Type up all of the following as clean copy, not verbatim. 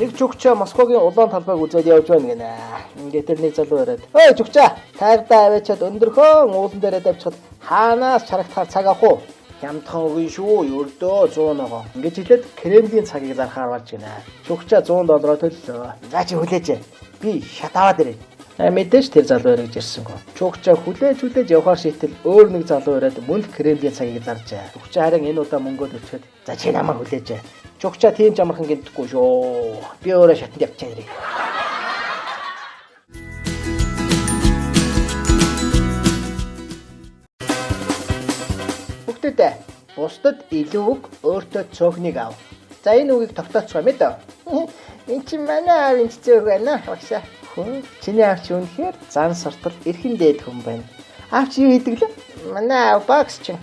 Нэг чүгчээ Москвагийн улаан талбайг үзээд явж байна гинэ. Ингээд тэр нэг залуу яриад. "Ой чүгчээ, тайрдаа аваачаад өндөрхөн уулан дээрээ тавьчихад хаанаас чарагтахаар цаг авах уу? Хямдхан өгөн шүү, ердөө 100 ногоо." Ингээд хэлээд Кремлийн цагийг зархаар болж гинэ. Чүгчээ 100 доллараар төллөө. За чи хүлээж. Би шат аваад ирээ. Мэдээж тэр залуу яригж ирсэнгүй. Чүгчээ хүлээж хүлээж явхаар шийтэл өөр нэг залуу яриад мөн л Кремлийн цагийг заржээ. Чүгчээ харин энэ удаа мөнгөө төлчөөд за чи намайг хүлээж. Чүгчээ тийм ч амархан гинтэхгүй шүү. Би өөрөө шатанд явчихаа ирээ. Хүүхдүүдээ бусдад илүү үг өөртөө цөөхнийг ав. За энэ үгийг тогтооцгоо мэд. Эн чинь манай аав энэ цөөх байна багшаа. Хөө чиний аав чи үнэхээр зан суртал эрхэн дээд хүн байна. Аав чи юу хийдэг лээ? Манай аав багс чинь.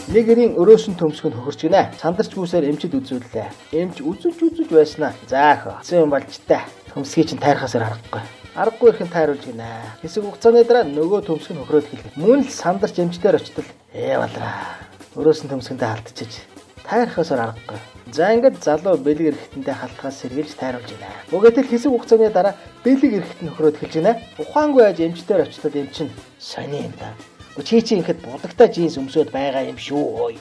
Нэг эрийн өрөөсөн төмсгөнд хөхөрч гинэ. Сандарч гүйсээр эмчид үзүүллээ. Эмч үзүүлж үзүүлж байснаа. За ах, эцэн юм болж та. Төмсгийг чинь тайрхаасаар аргагүй. Аргагүй ихэн тайруулж гинэ. Хэсэг хугацааны дараа нөгөө төмсг нь хөхрөөд хэлээ. Мөн л сандарч эмчдэр очтол балраа. Өрөөсөн төмсгөндөө алдчихаж тайрхаасаар аргагүй. За ингээд залуу бэлэг эрэхтэндээ халтгаас сэргийлж тайруулж гинэ. Өгөөдөл хэсэг хугацааны дараа бэлэг эрэхт нь хөхрөөд хэлж гинэ. Ухаангүй аж эмчдэр очтол эмч нь сони юм да. Чи чи ингэхэд будагтай джинс өмсөөд байгаа юм шүү ой.